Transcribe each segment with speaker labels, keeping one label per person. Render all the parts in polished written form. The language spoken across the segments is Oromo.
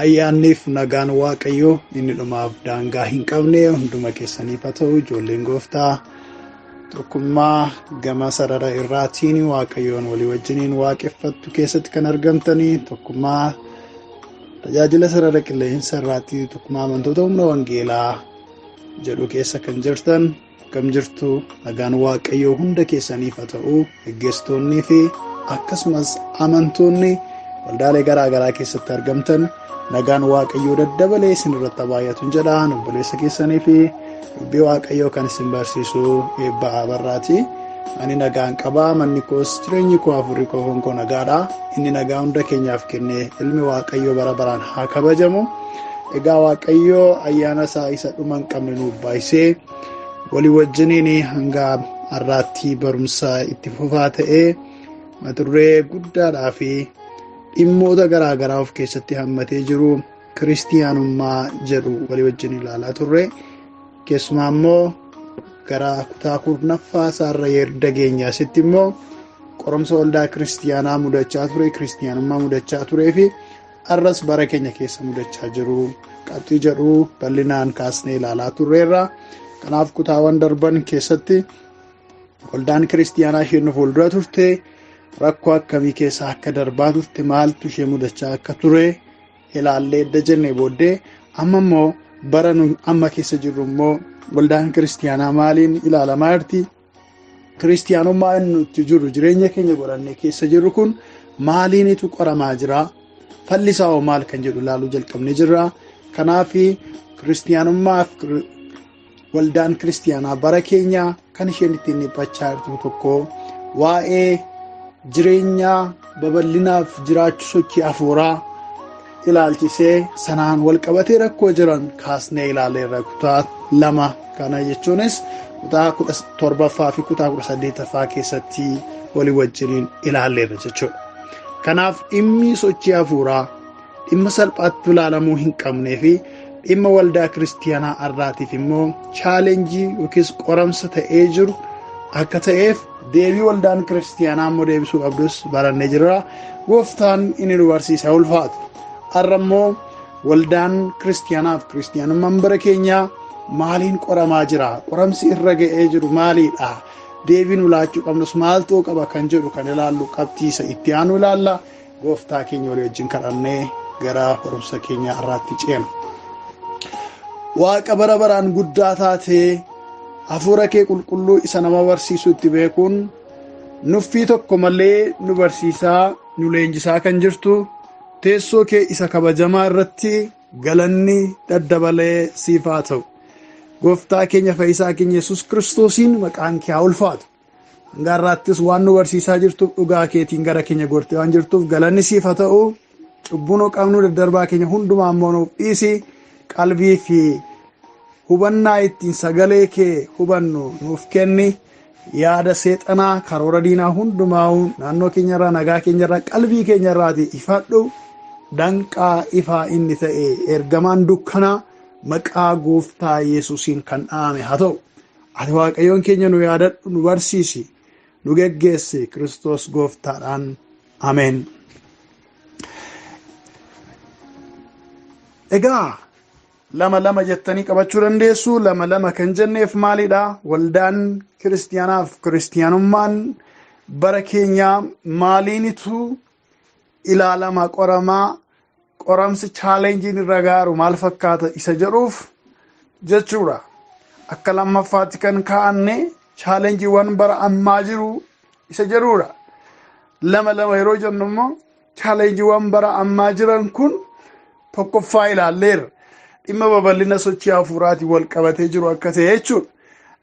Speaker 1: Ayyaanniif nagaan Waaqayyoo inni dhumaaf daangaa hin qabne hunduma keessaniif haa ta'u. Ijoolleen gooftaa tokkummaa gama sarara irraatiin Waaqayyoon walii wajjiniin waaqeffattu keessatti kan argamtanii, tokkummaa tajaajila sarara qilleensa irraatii, tokkummaa amantoota humna wangeelaa jedhu keessa kan jirtan, akkam jirtu? Nagaan Waaqayyoo hunda keessaniif haa ta'u. Geggeessitoonnii fi akkasumas amantoonni waldaalee garaa garaa keessatti argamtan, nagaan Waaqayyoo daddabalee isin irratti baay'atu jedha. Obboleessa keessanii fi dubbii Waaqayyoo kan isin barsiisu Eebba Abarraati. Ani nagaan qabaa, manni koos, jireenyi koo, hafuurri koo, foon koo nagaadha. Inni nagaa hunda keenyaaf kenne, ilmi Waaqayyoo bara baraan haa kabajamu. Egaa Waaqayyoo ayyaana isaa isa dhuma hin qabne nuuf baay'isee walii wajjiniin hanga har'aatti barumsa itti fufaa ta'ee mata duree guddaadhaa fi dhimmoota garaa garaa of keessatti hammatee jiru kiristiyaanummaa jedhu walii wajjin ilaalaa turre. Keessumaa immoo gara kutaa 10ffaa isaarra yeroo geenye asitti immoo qoromsa waldaa kiristiyaanaa mudachaa ture, kiristiyaanummaa mudachaa turee fi har'as bara keenya keessa mudachaa jiru qabxii jedhu bal'inaan kaasnee ilaalaa turreerra. Kanaaf kutaawwan darban keessatti waldaan kiristiyaanaa isheen nu fuuldura turte rakkoo akkamii keessa akka darbaa turte, maaltu ishee mudachaa akka ture ilaallee edda jennee booddee, amma immoo bara nu amma keessa jirru immoo waldaan kiristiyaanaa maaliin ilaalamaa jirti? Kiristiyaanummaa inni nuti jirru, jireenya keenya godhannee keessa jirru kun maaliinitu qoramaa jira? Falli isaa hoo maal kan jedhu ilaaluu jalqabnee jirra. Kanaaf kiristiyaanummaa fi waldaan kiristiyaanaa bara keenya kan isheen ittiin dhiphachaa jirtu tokko waa'ee jireenya babal'inaaf jiraachuu sochii hafuuraa ilaalchisee sanaan wal qabatee rakkoo jiran kaasnee ilaaleerra kutaa 2 kana, jechuunis kutaa 17ffaa fi kutaa 18ffaa keessatti walii wajjiniin ilaalleerra jechuudha. Kanaaf dhimmi sochii hafuuraa dhimma salphaatti ilaalamuu hin qabnee fi dhimma waldaa kiristiyaanaa har'aatiif immoo challenge yookiis qoramsa ta'ee jiru akka ta'eef, deebii waldaan kiristiyaanaa immoo deebisuu qabdus barannee jirra. Gooftaan inni nu barsiisa ulfaatu. Har'a immoo waldaan kiristiyaanaaf kiristiyaanummaan bara keenyaa maaliin qoramaa jira? Qoramsi irra ga'ee jiru maaliidha? Deebii nu laachuu qabnus maaltu qaba kan jedhu kan ilaallu qabxii isa itti aanu ilaalla. Gooftaa keenya walii wajjin kadhannee gara barumsa keenya har'aatti ceena. Waaqa bara baraan guddaa taatee, hafuura kee qulqulluu isa nama barsiisu itti beekuun nuffii tokko malee nu barsiisaa, nu leenjisaa kan jirtu, teessoo kee isa kabajamaa irratti galanni daddabalee siif haa ta'u. Gooftaa keenya, fayyisaa keenya Yesuus Kiristoosiin maqaan kee haa ulfaatu. Hanga har'aattis waan nu barsiisaa jirtuuf, dhugaa keetiin gara keenya gortee waan jirtuuf galanni siif haa ta'u. Cubbuu nu qabnu, daddarbaa keenya hundumaa immoo nuuf dhiisi. Qalbii fi hubannaa ittiin sagalee kee hubannu nuuf kenni. Yaada seexanaa, karoora diinaa hundumaa naannoo keenyarraa, nagaa keenyarraa, qalbii keenyarraati ifadhu. Danqaa ifaa inni ta'e ergamaan dukkanaa maqaa Gooftaa Yesuusiin kan dha'ame haa ta'u. Ati Waaqayyoon keenya nu yaadadhu, nu barsiisi, nu geggeessi, Kiristoos Gooftaadhaan. Ameen. Egaa lama lama jettanii qabachuu dandeessu. Lama lama kan jenneef maalidha? Waldaan kiristiyaanaaf kiristiyaanummaan bara keenyaa maaliinitu ilaalama, qoramaa, qoramsi challengeiin irra gaaru maal fakkaata isa jedhuuf jechuudha. Akka lammaffaatti kan kaa'anne challengeiiwwan bara ammaa jiru isa jedhuudha. Lama lama yeroo jennu immoo challengeiiwwan bara ammaa jiran kun tokkoffaa ilaalleerra. Dhimma babal'ina sochii hafuuraatiin wal qabatee jiru akka ta'e jechuudha.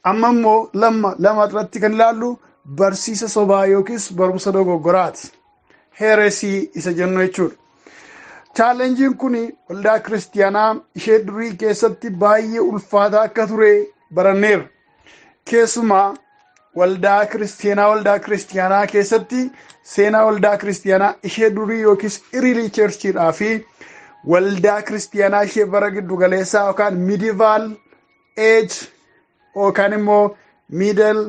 Speaker 1: Amma immoo lama lama irratti kan ilaallu barsiisa sobaa yookiis barumsa dogoggoraati. Heresy isa jennu jechuudha. Challengeiin kun waldaa kiristiyaanaa ishee durii keessatti baay'ee ulfaataa akka ture baranneerra. Keessumaa waldaa kiristiyaanaa keessatti seenaa waldaa kiristiyaanaa ishee durii yookiis early churchiidhaa fi waldaa kiristiyaanaa ishee bara giddu galeessaa yookaan medieval age yookaan immoo middle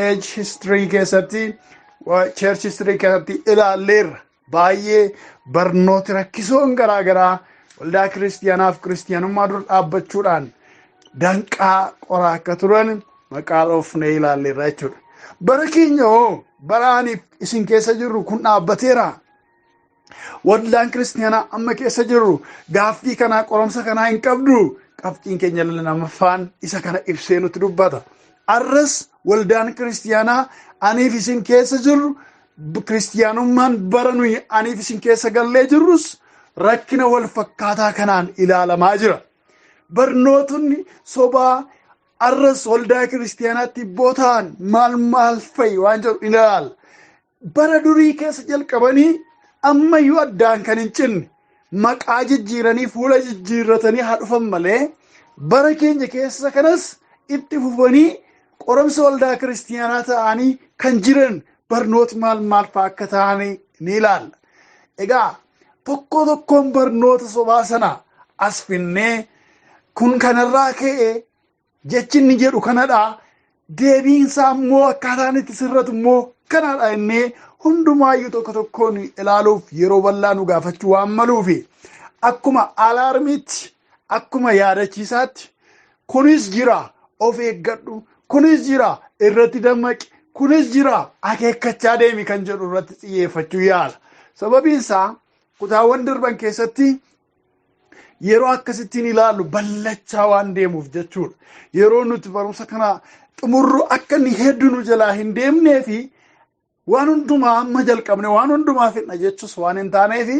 Speaker 1: age history keessatti, church history keessatti ilaalleerra. Baay'ee barnooti rakkisoon garaa garaa waldaa kiristiyaanaaf kiristiyaanummaa dura dhaabbachuudhaan danqaa qoraa akka turan maqaa dhoofnee ilaalleerra jechuudha. Bara keenya hoo, bara aniif isin keessa jirru kun dhaabbateera? Waldaan kiristiyaanaa amma keessa jirru gaaffii kanaa, qoromsa kanaa hin qabdu? Qabxiin keenya lamaffaan isa kana ibsee nutti dubbata. Arras waldaan kiristiyaanaa aniif isin keessa jirru, kiristiyaanummaan bara nuyi aniif isin keessa gallee jirrus rakkina wal fakkaataa kanaan ilaalamaa jira. Barnootonni sobaa arras waldaa kiristiyaanaatti hibboo ta'an maal maal fa'i waan jedhu ilaala. Bara durii keessa jalqabanii ammayyuu addaan kan hin cinne, maqaa jijjiiranii fuula jijjiirratanii haa dhufan malee, bara keenya keessa kanas itti fufanii qoramsa waldaa kiristiyaanaa ta'anii kan jiran barnooti maal maal fa'a akka ta'anii ni ilaalla. Egaa tokko tokkoon barnoota sobaa sana as finnee, kun kanarraa ka'e, jechi inni jedhu kanadha. Deebiinsaa immoo akkaataan itti sirratu immoo kanadha innee hundumaayyuu tokko tokkoon ilaaluuf yeroo bal'aa nu gaafachuu waan maluufi, akkuma alarmiitti, akkuma yaadachiisaatti, kunis jira, of eeggadhu, kunis jira, irratti dammaqi, kunis jira, akeekkachaa deemi kan jedhu irratti xiyyeeffachuu yaala. Sababiin isaa kutaawwan darban keessatti yeroo akkasittiin ilaallu ballachaa waan deemuuf jechuudha. Yeroo nuti barumsa kana xumurru akka inni hedduu nu jalaa hin deemnee fi waan hundumaa amma jalqabne waan hundumaa fidna jechuus waan hin taaneefi,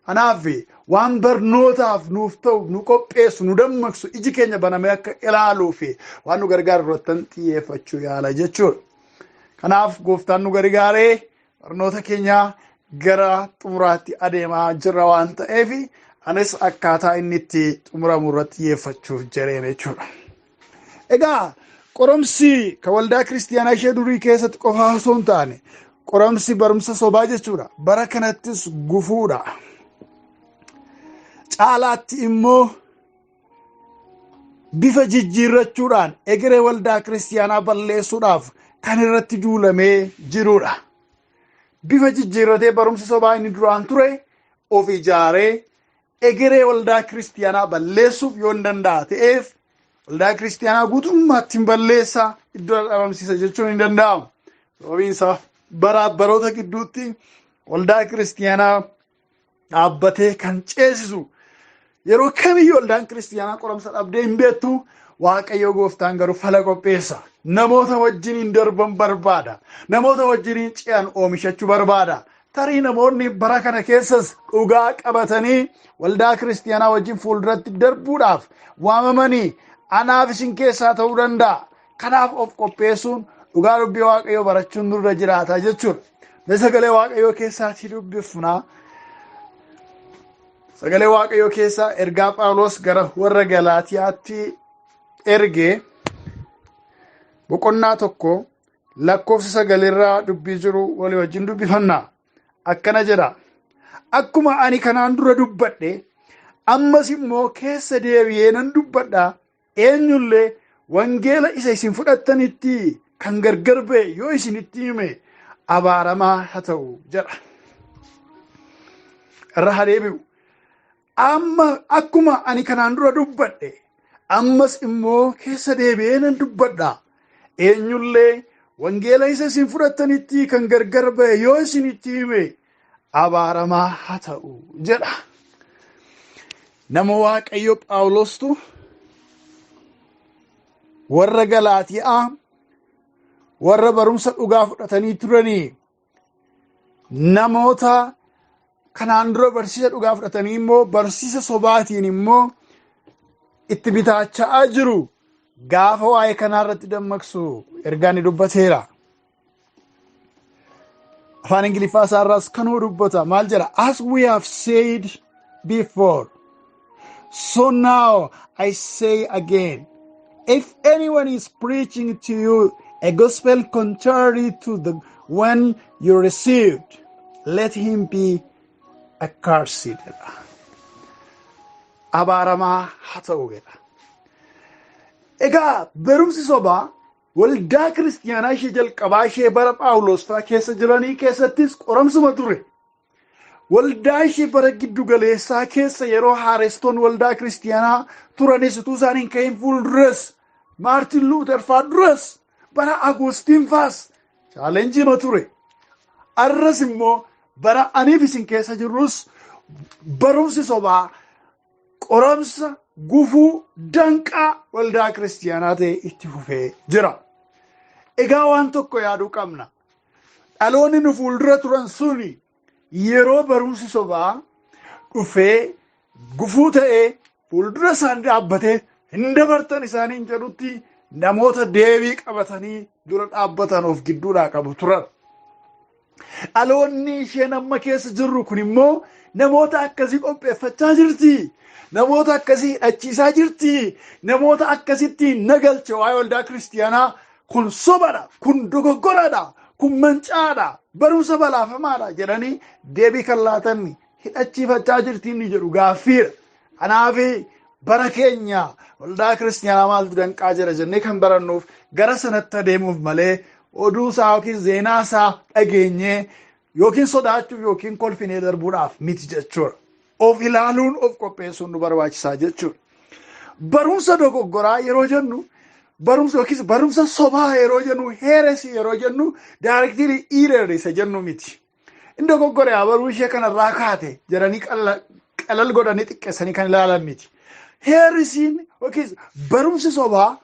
Speaker 1: kanaaf waan barnootaaf nuuf ta'u, nu qopheessu, nu dammaqsu, iji keenya banamee akka ilaaluu fi waan nu gargaaru irratti xiyyeeffachuu yaala jechuudha. Kanaaf gooftaan nu gargaaree barnoota keenya gara xumuraatti adeemaa jirra waan ta'eef, anis akkaataa inni itti xumuramu irratti xiyyeeffachuuf jedheen jechuudha. Egaa qoromsi kan waldaa kiristiyaanaa ishee durii keessatti qofaa osoo hin taane, qoromsi barumsa sobaa jechuudha. Bara kanattis gufuudha. Caalaatti immoo bifa jijjiirrachuudhaan egeree waldaa kiristiyaanaa balleessuudhaaf kan irratti duulamee jirudha. Bifa jijjiirratee barumsi sobaa inni duraan ture of ijaaree egeree waldaa kiristiyaanaa balleessuuf yoo hin danda'a ta'eef, waldaa kiristiyaanaa guutummaatti hin balleessa, iddoo dhabamsiisa jechuun hin danda'amu. Sababiin isaa baraaf baroota gidduutti waldaa kiristiyaanaa dhaabbatee kan ceesisu, yeroo kamiyyuu waldaan kiristiyaanaa qoramsa dhabdee hin beektu. Waaqayyo gooftaan garuu fala qopheessa. Namoota wajjiniin darban barbaada. Namoota wajjiniin ce'an oomishachuu barbaada. Tarii namoonni bara kana keessas dhugaa qabatanii waldaa kiristiyaanaa wajjin fuulduratti darbuudhaaf waamamanii anaaf isin keessaa ta'uu danda'a. Kanaaf of qopheessuun, dhugaa dubbii Waaqayyoo barachuun nurra jiraata jechuudha. Mee sagalee Waaqayyoo keessaatii dubbifnaa. Sagalee Waaqayyoo keessaa ergaa Phaawulos gara warra Galaatiyaatti ergee boqonnaa 1 lakkoofsa 9rraa dubbii jiru walii wajjin dubbifanna. Akkana jedha. "Akkuma ani kanaan dura dubbadhe, ammas immoo keessa deebi'ee nan dubbadha. Eenyullee wangeela isa isin fudhattanitti kan gargar ba'e yoo isinitti hime abaaramaa haa ta'u" jedha. Irra haa deebi'u. Amma "akkuma ani kanaan dura dubbadhe, ammas immoo keessa deebi'ee nan dubbadha. Eenyullee wangeela isa isin fudhattanitti kan gargar ba'e yoo isinitti hime abaaramaa haa ta'u" jedha. Nama Waaqayyo Phaawulostu warra Galaatiyaa, warra barumsa dhugaa fudhatanii turanii, namoota kanaan dura barsiisa dhugaa fudhatanii immoo barsiisa sobaatiin immoo itti bitaacha'aa jiru, gaafa waa'ee kanaa irratti dammaqsu ergaa ni dubbateera. Afaan Ingiliffaa isaarraas kanuu dubbata. Maal jedha? "As we have said before, so now I say again, If anyone is preaching to you a gospel contrary to the one you received, let him be accursed. Abaaramaa haa ta'u jedha. Egaa barumsi sobaa waldaa kiristiyaanaa ishee jalqabaa ishee bara Phaawulos fa'aa keessa jiranii keessattis qoramsuma ture. Waldaa ishee bara giddu galeessaa keessa yeroo haarestoon waldaa kiristiyaanaa turanis utuu isaan hin ka'in fuulduras, Maartin Luuter fa'aa duras, bara Agustiin fa'aas challenge ture. Arras immoo bara aniif isin keessa jirrus barumsi sobaa qoramsa, gufuu, danqaa waldaa kiristiyaanaa ta'e itti fufee jira. Egaa waan tokko yaaduu qabna. Dhaloonni nu fuuldura turan suni yeroo barumsi sobaa dhufee gufuu ta'ee fuuldura isaanii dhaabbatee hin dabartan isaaniin jedhutti namoota deebii qabatanii dura dhaabbatan of gidduudhaa qabu turan. Dhaloonni isheen amma keessa jirru kun immoo namoota akkasii qopheeffachaa jirti. Namoota akkasii hidhachiisaa jirti. Namoota akkasitti nagalche waa'ee waldaa kiristiyaanaa kun sobadha, kun dogoggoradha, kun mancaadha, barumsa balaafamaadha jedhanii deebii kan laatan hidhachiifachaa jirti inni jedhu gaaffiidha. Kanaaf bara keenya waldaa kiristiyaanaa maaltu danqaa jira jennee kan barannuuf gara sanatti adeemuuf malee oduu isaa yookiin zeenaa isaa dhageenyee yookiin sodaachuuf yookiin kolfinee darbuudhaaf miti jechuudha. Of ilaaluun, of qopheessuun nu barbaachisaa jechuudha. Barumsa dogoggoraa yeroo jennu, barumsa yookiis barumsa sobaa yeroo jennu, heresy yeroo jennu, directly error isa jennu miti. Inni dogoggore baruu ishee kanarraa kaate jedhanii qalal godhanii xiqqeessanii kan ilaalan miti. Heresyn yookiis barumsi sobaa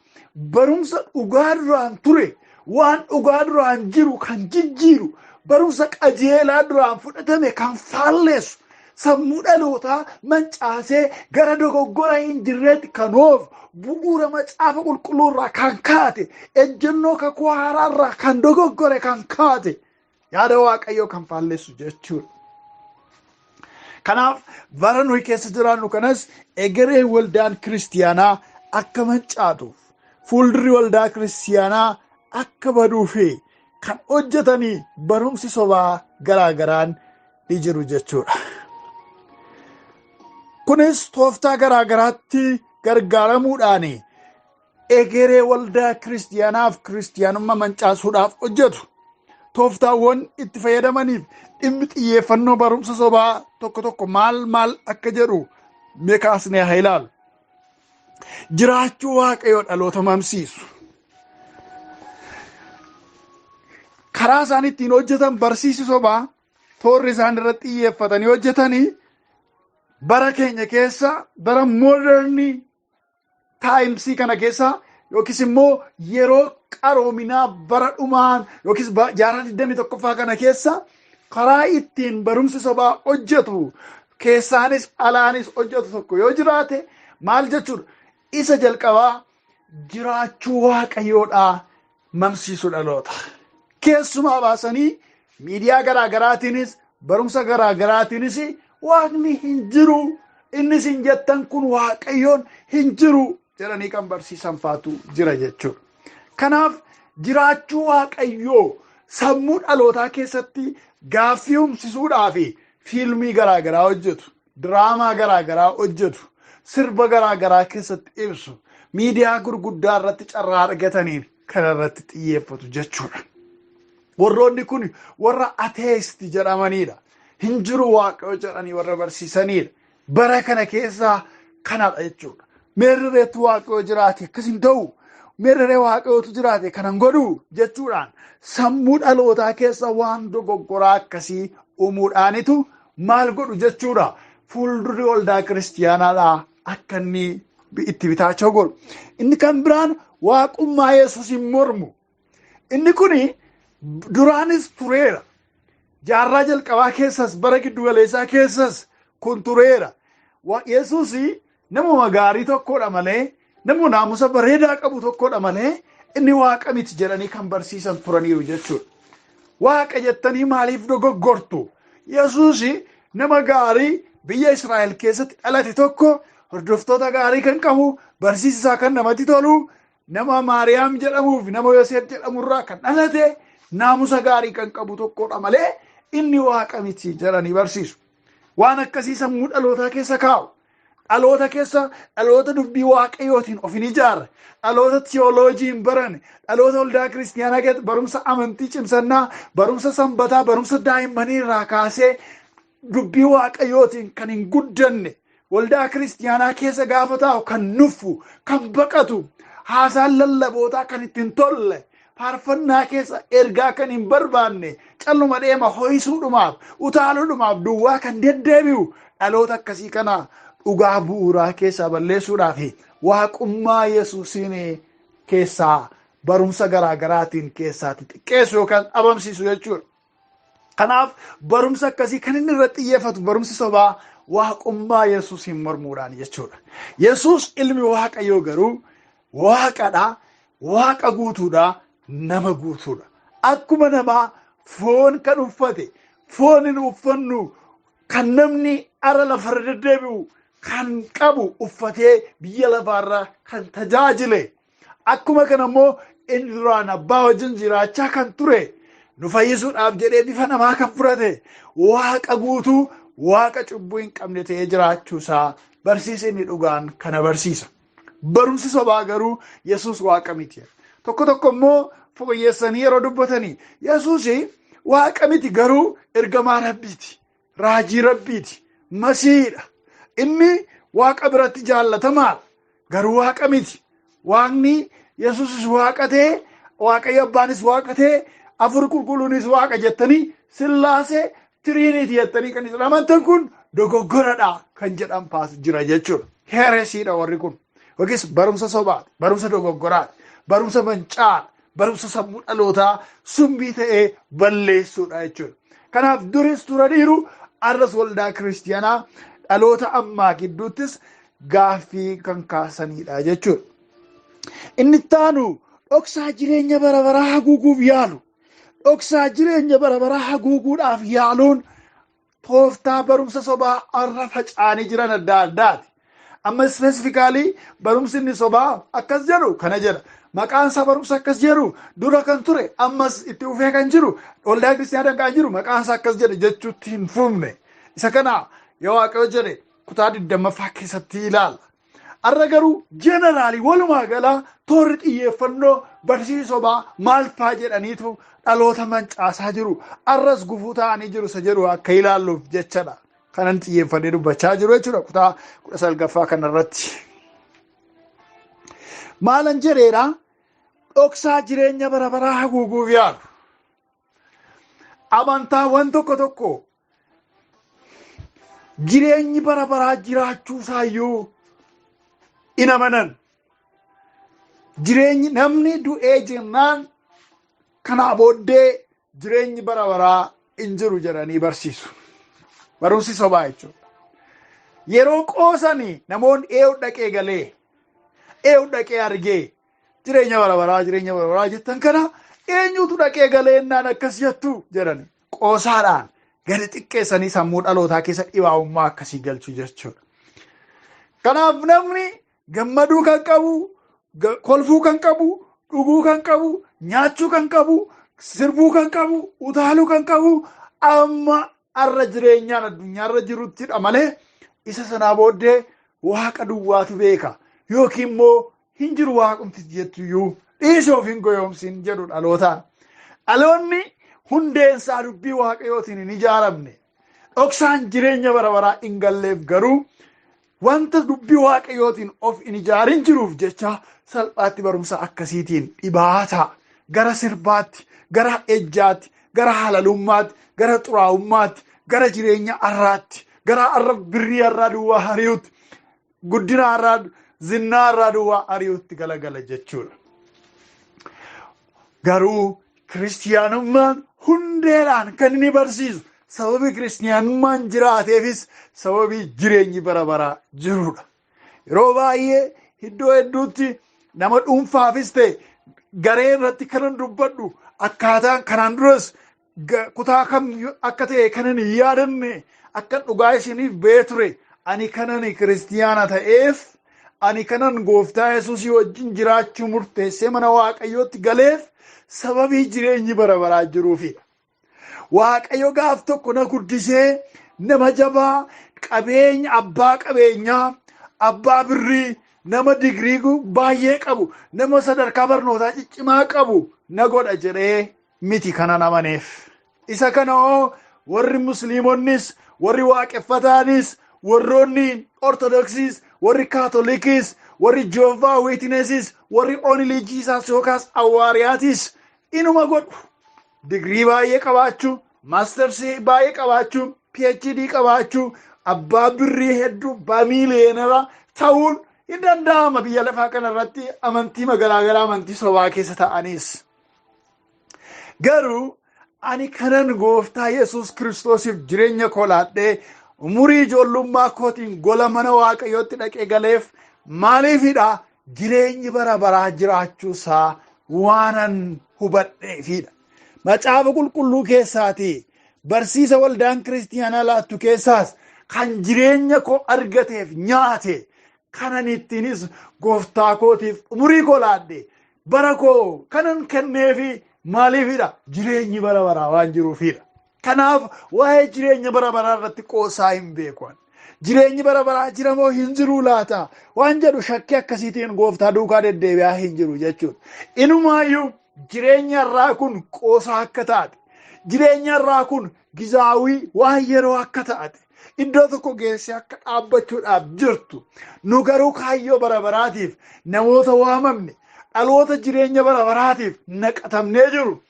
Speaker 1: barumsa dhugaa duraan ture, waan dhugaa duraan jiru kan jijjiiru, barumsa qajeelaa duraan fudhatame kan faalleessu, sammuu dhalootaa mancaasee gara dogoggora hin jirreetti kan oofu, bu'uura macaafa qulqulluu irraa kan kaate, ejjennoo kakuu haaraa irraa kan dogoggore kan kaate, yaada Waaqayyoo kan faalleessu jechuudha. Kanaaf bara nuyi keessa jiraannu kanas egeree waldaan kiristiyaanaa akka mancaatuuf, fuuldurri waldaa kiristiyaanaa akka baduufi kan hojjetanii barumsi sobaa garaa garaan ni jiru jechuudha. Kunis tooftaa garaa garaatti gargaaramuudhaan egeree waldaa kiristiyaanaaf kiristiyaanummaa mancaasuudhaaf hojjetu. Tooftaawwan itti fayyadamaniif dhimmi xiyyeeffannoo barumsa sobaa tokko tokko maal maal akka jedhu mee kaasnee haa ilaalu. Jiraachuu Waaqayyoo dhaloota mamsiisu. Karaa isaan ittiin hojjetan barsiisi sobaa toorri isaan irratti xiyyeeffatanii hojjetanii bara keenya keessa, bara modern times kana keessa yookiis immoo yeroo qaroominaa bara dhumaan yookiis jaarraa 21ffaa kana keessa karaa ittiin barumsi sobaa hojjetu, keessaanis alaanis hojjetu tokko yoo jiraate maal jechuudha? Isa jalqabaa jiraachuu Waaqayyoodhaa mamsiisu dhaloota. Keessumaa baasanii miidiyaa garaa garaatiinis barumsa garaa garaatiinis Waaqni hin jiru, inni isin jettan kun Waaqayyoon hin jiru jedhanii kan barsiisan faatu jira jechuudha. Kanaaf jiraachuu Waaqayyoo sammuu dhalootaa keessatti gaaffii humsisuudhaa fi fiilmii garaa garaa hojjetu, diraamaa garaa garaa hojjetu, sirba garaa garaa keessatti ibsu, miidiyaa gurguddaa irratti carraa argataniin kana irratti xiyyeeffatu jechuudha. Warroonni kun warra atheist jedhamanidha. Hin jiru Waaqayyo jedhanii warra barsiisanidha. Bara kana keessaa kanadha jechuudha. Meerreetu Waaqayyo jiraate akkas hin ta'u. Meerree Waaqayyootu jiraate kanan godhu jechuudhaan sammuu dhalootaa keessa waan dogoggoraa akkasii uumuudhaanitu maal godhu jechuudha. Fuuldurri waldaa kiristiyaanaadhaa akka inni itti bitaachoo godhu. Inni kan biraan waaqummaa Yesuus hin mormu. Inni kuni duraanis tureera. Jaarraa jalqabaa keessas, bara giddugaleessaa keessas kun tureera. Yesuus namuma gaarii tokkodha malee, nama naamusa bareedaa qabu tokkodha malee inni waaqa miti jedhanii kan barsiisan turaniiru jechuudha. Waaqa jettanii maaliif dogoggortu? Yesuus nama gaarii biyya Israa'el keessatti dhalate tokko, hordoftoota gaarii kan qabu, barsiisaa kan namatti tolu.
Speaker 2: nama Maariyaam jedhamuu fi nama Yoseef jedhamurraa kan dhalate naamusa gaarii kan qabu tokkodha malee inni waaqa miti jedhanii barsiisu. Waan akkasii sammuu dhalootaa keessa kaa'u. Dhaloota keessa dhaloota dubbii waaqayyootiin of hin ijaarre, dhaloota tiyooloojii hin barane, dhaloota waldaa kiristiyaanaa keessatti barumsa amantii cimsannaa, barumsa sanbataa, barumsa daa'immanii irraa kaasee dubbii waaqayyootiin kan hin guddanne, waldaa kiristiyaanaa keessa gaafa taa'u kan nuffu, kan baqatu, haasaan lallabootaa kan itti hin tolle, faarfannaa keessa ergaa kan hin barbaanne, calluma deema ho'isuudhumaaf, utaaluudhumaaf duwwaa kan deddeebi'u dhaloota akkasii kana dhugaa bu'uuraa keessaa balleessuudhaaf waaqummaa Yesuusiin keessaa barumsa garaa garaatiin keessaatti xiqqeessu yookaan dhabamsiisu jechuudha. Kanaaf barumsa akkasii kan inni irratti xiyyeeffatu barumsi sobaa waaqummaa Yesuusiin mormuudhaan jechuudha. Yesuus ilmi Waaqayyoo garuu waaqadha, waaqa guutuudha, nama guutuudha. Akkuma namaa foon kan uffate, foon hin uffannu kan namni ara lafarra deddeebi'u kan qabu uffatee biyya lafaarra kan tajaajile. Akkuma kana immoo inni duraan abbaa wajjin jiraachaa kan ture nu fayyisuudhaaf jedhee bifa namaa kan fudhate waaqa guutuu waaqa cubbuu hin qabne ta'ee jiraachuusaa barsiisa inni dhugaan kana barsiisa. Barumsi sobaa garuu Yesuus waaqa miti. Tokko tokko immoo fooyyessanii yeroo dubbatanii Yesuus waaqa miti garuu ergamaa rabbiiti. Raajii rabbiiti. Masiidha. Inni waaqa biratti jaallatamaadha. Garuu waaqa miti. Waaqni Yesuusis waaqa ta'e, Waaqayyo Abbaanis waaqa ta'e, Hafuurri Qulqulluunis waaqa jettanii Sillaasee Tiriiniiti jettanii kan isin amantan kun dogoggoradha kan jedhan faas jira jechuudha. Heeresiidha warri kun. Yookiis barumsa sobaati, barumsa dogoggoraati, barumsa mancaadha, barumsa sammuu dhalootaa summii ta'ee balleessuudha jechuudha. Kanaaf duris turaniiru arras waldaa kiristiyaanaa dhaloota ammaa gidduuttis gaaffii kan kaasanidha jechuudha. Inni itti aanu dhoksaa jireenya bara baraa haguuguuf yaalu. Dhoksaa jireenya bara baraa haguuguudhaaf yaaluun tooftaa barumsa sobaa arra faca'anii jiran adda addaati. Amma ispeesifikaalii barumsi inni sobaa akkas jedhu kana jedha. Maqaan isaa barumsa akkas jedhu dura kan ture ammas itti fufee kan jiru waldaa kiristiyaanaa kan jiru maqaan isaa akkas jedhe jechuutti hin fufne. Isa kana yoo Waaqayyo jedhe kutaa 20ffaa keessatti ilaalla. Har'a garuu jeneraalii walumaa galaa toorri xiyyeeffannoo barsiisa sobaa maal faa jedhaniitu dhaloota mancaasaa jiru. Har'as gufuu ta'anii jiru isa jedhu akka ilaalluuf jechadha. Kanan xiyyeeffannee dubbachaa jiru jechuudha kutaa 19ffaa kanarratti. Maalan jedheera dhoksaa jireenya bara baraa haguuguuf yaalu. Amantaawwan tokko tokko jireenyi bara baraa jiraachuu isaayyuu in amanan. Jireenyi namni du'ee jennaan kanaa booddee jireenyi bara baraa hin jiru jedhanii barsiisu. Barumsi sobaa jechuudha. Yeroo qoosanii namoonni eewu dhaqee galee, eewu dhaqee argee jireenya bara baraa jireenya bara baraa jettan kana eenyutu dhaqee galee ennaan akkas jettu jedhani qoosaadhaan gadi xiqqeessanii sammuu dhalootaa keessa dhibaa'ummaa akkasii galchu jechuudha. Kanaaf namni gammaduu kan qabu, kolfuu kan qabu, dhuguu kan qabu, nyaachuu kan qabu, sirbuu kan qabu, utaaluu kan qabu amma arra jireenyaan addunyaarra jiruttidha malee isa sanaa booddee waaqa duwwaatu beeka yookiin immoo hin jiru waaqumti jettuyyuu dhiisi of hin goyoomsin jedhu dhalootaan. Dhaloonni hundeensaa dubbii waaqayyootiin hin ijaaramne dhoksaan jireenya bara baraa hin galleef garuu wanta dubbii waaqayyootiin of hin ijaarin jiruuf jecha salphaatti barumsa akkasiitiin dhibaataa gara sirbaatti, gara ejjaatti, gara halalummaatti, gara xuraa'ummaatti, gara jireenya arraatti, gara arra birrii arraa duwwaa hari'utti guddina har'aa zinnaa irraa duwwaa ari'utti galagala jechuudha. Garuu kiristiyaanummaan hundeedhaan kan inni barsiisu sababii kiristiyaanummaan jiraateefis sababii jireenyi bara baraa jirudha. Yeroo baay'ee iddoo hedduutti nama dhuunfaafis ta'e garee irratti kanan dubbadhu akkaataan kanaan duras kutaa kam akka ta'e kanan hin yaadanne akkan dhugaa isiniif ba'ee ture ani kanan kiristiyaana ta'eef Ani kanan gooftaa Yesuusii wajjin jiraachuu murteessee mana Waaqayyootti galeef sababii jireenyi bara baraa jiruufidha. Waaqayyo gaaf tokko na guddisee nama jabaa, qabeenya, abbaa qabeenyaa, abbaa birrii, nama digirii baay'ee qabu, nama sadarkaa barnootaa ciccimaa qabu na godha jedhee miti kanan amaneef. Isa kana hoo warri musliimonnis, warri waaqeffataanis, warroonni ortodoksiis, warri kaatolikiis, warri Jehovah Witnesses, warri Only Jesus yookaas awwaariyaatis inuma godhu. Digirii baay'ee qabaachuu, maastarsii baay'ee qabaachuu, PhD qabaachuu, abbaa birrii hedduu, abbaa miiliyoonara ta'uun hin danda'ama biyya lafaa kanarratti amantii garaagaraa, amantii sobaa keessa ta'anis. Garuu ani kanan gooftaa Yesuus Kiristoosiif jireenya koo laadhee umurii ijoollummaa kootiin gola mana Waaqayyootti dhaqee galeef maaliifidha? Jireenyi bara baraa jiraachuusaa waanan hubadheefidha. Macaafa qulqulluu keessaatii, barsiisa waldaan kiristiyaanaa laattu keessaas kan jireenya koo argateef nyaate, kanan ittiinis gooftaa kootiif umurii koo laadhe, bara koo kanan kenneefi maaliifidha? Jireenyi bara baraa waan jiruufidha. Kanaaf waa'ee jireenya bara baraa irratti qoosaa hin beeku. Jireenyi bara baraa jira moo hin jiruu laata waan jedhu shakkii akkasiitiin gooftaa duukaa deddeebi'aa hin jiru jechuudha. Inumaayyuu jireenya irraa kun qoosaa akka taate, jireenya irraa kun gizaawii waan yeroo akka taate, iddoo tokko geessee akka dhaabbachuudhaaf jirtu, nu garuu kaayyoo bara baraatiif namoota waamamne, dhaloota jireenya bara baraatiif naqatamnee jiru,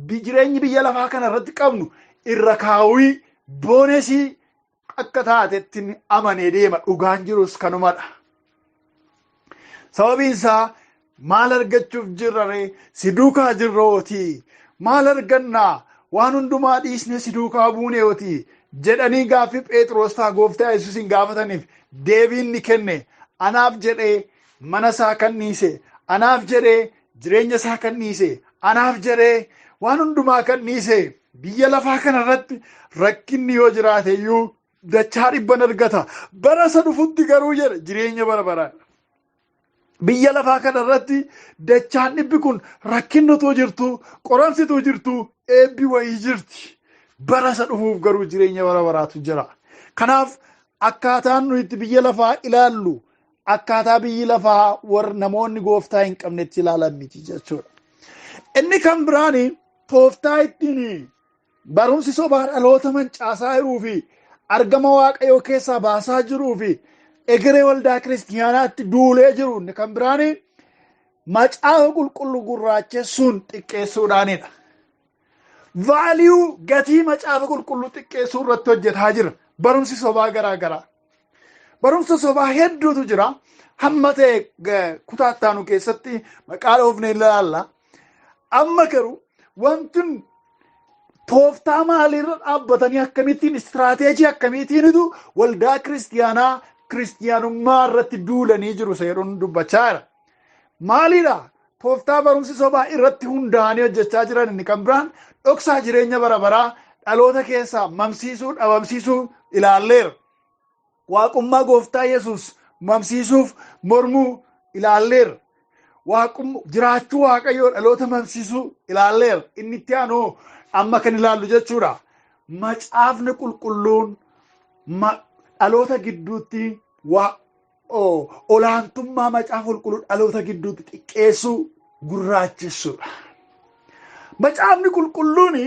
Speaker 2: jireenyi biyya lafaa kana irratti qabnu irra kaawwii boonesii akka taatetti amanee deema. Dhugaan jirus kanumadha. Sababiin isaa maal argachuuf jirra ree? Si duukaa jirrooti. Maal argannaa? Waan hundumaa dhiisne si duukaa buuneeti jedhanii gaaffii Phexros fa'aa gooftaa Yesuusin gaafataniif deebiin ni kenne. Anaaf jedhee mana isaa kan dhiise, anaaf jedhee jireenya isaa kan dhiise, anaaf jedhee waan hundumaa kan dhiise, biyya lafaa kanarratti rakkinni yoo jiraate iyyuu dachaa dhibban argata. Bara isa dhufutti garuu jedhe jireenya bara baraa. Biyya lafaa kanarratti dachaan dhibbi kun rakkinni otoo jirtu, qoramsi otoo jirtu, eebbi wayii jirti. Bara isa dhufuuf garuu jireenya bara baraatu jira. Kanaaf akkaataan nuyi itti biyya lafaa ilaallu akkaataa biyyi lafaa warra namoonni gooftaa hin qabnetti ilaalan miti jechuudha. Inni kan biraani tooftaa ittiin barumsi sobaa dhaloota mancaasaa jiruu fi argama Waaqayyoo keessaa baasaa jiruu fi egeree waldaa kiristiyaanaatti duulee jiru inni kan biraani macaafa qulqulluu gurraachessuun xiqqeessuudhaanidha. Value, gatii macaafa qulqulluu xiqqeessuu irratti hojjetaa jira barumsi sobaa garaa garaa. Barumsa sobaa hedduutu jira. Hamma ta'e kutaa ittaanu keessatti maqaa dhoofne ilaalla. Amma garuu wanti tooftaa maaliirra dhaabbatanii, akkamittiin, istiraateejii akkamiitiinitu waldaa kiristiyaanaa, kiristiyaanummaa irratti duulanii jiru seeruun dubbachaa jira. Maalidha? Tooftaa barumsi sobaa irratti hundaa'anii hojjechaa jiran inni kan biraan dhoksaa jireenya bara baraa dhaloota keessaa mamsiisuu, dhabamsiisuu ilaalleera. Waaqummaa gooftaa Yesuus mamsiisuuf mormuu ilaalleera. Jiraachuu Waaqayyoo dhaloota mamsiisuu ilaalleera. Inni itti aanu amma kan ilaallu jechuudha. Macaafni qulqulluun dhaloota gidduutti olaantummaa macaafa qulqulluu dhaloota gidduutti xiqqeessuu, gurraachessuudha. Macaafni qulqulluun